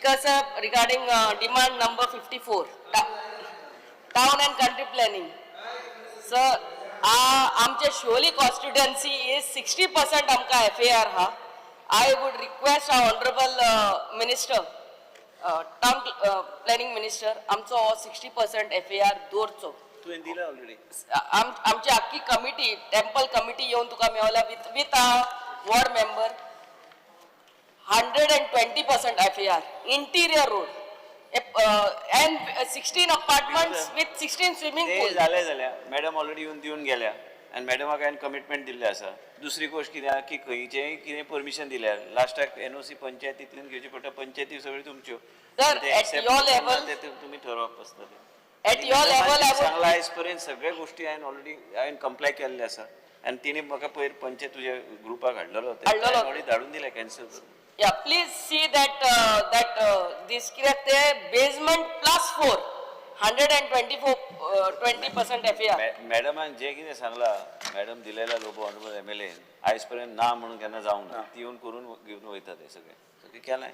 Speaker sir, regarding demand number 54, town and country planning. Sir, आमचे Siolim constituency is 60% आमकां F A R हा. I would request our honourable minister, town planning minister, आमचो हो 60% F A R दवरचो. तुवें दिला already. आमची आख्खी कमिटी, टेम्पल कमिटी येवन तुका मेवल्या with our ward member. 120% FAR, interior road, and 16 apartments with 16 swimming ते pools. जालें जाल्यार मॅडम ऑलरेडी येवन दिवन गेल्या आनी मॅडमाक हांवें कमिटमेंट दिल्लें आसा. दुसरी गोश्ट कितें आहा की खंयचेंय कितें परमिशन दिल्यार लास्टाक एनओसी पंचायतींतल्यान घेवची पडटा. पंचायती सगळ्यो तुमच्यो. Sir, ते at accept your करना level- ते तुमी ठरोवप आसता तें. At your level, I would, सांगला आयज पर्यंत सगळ्या गोष्टी हांवें ऑलरेडी हांवें कंप्लाय केल्ले आसा आनी तिणे म्हाका पयर पंचायत तुज्या ग्रुपाक हाडलेलो. हाडलेलो. ऑलरेडी धाडून दिले कॅन्सल करून. Yeah, please see that this कित्याक ते basement plus 4, 124, 20% FAR. मॅडमान जे कितें सांगला, मॅडम दिलेला Lobo honourable M L N आयज पर्यंत ना म्हणून केन्ना जावंक ना. ती येवन करून घेवन वयता. ते सगळें सगळें केलां.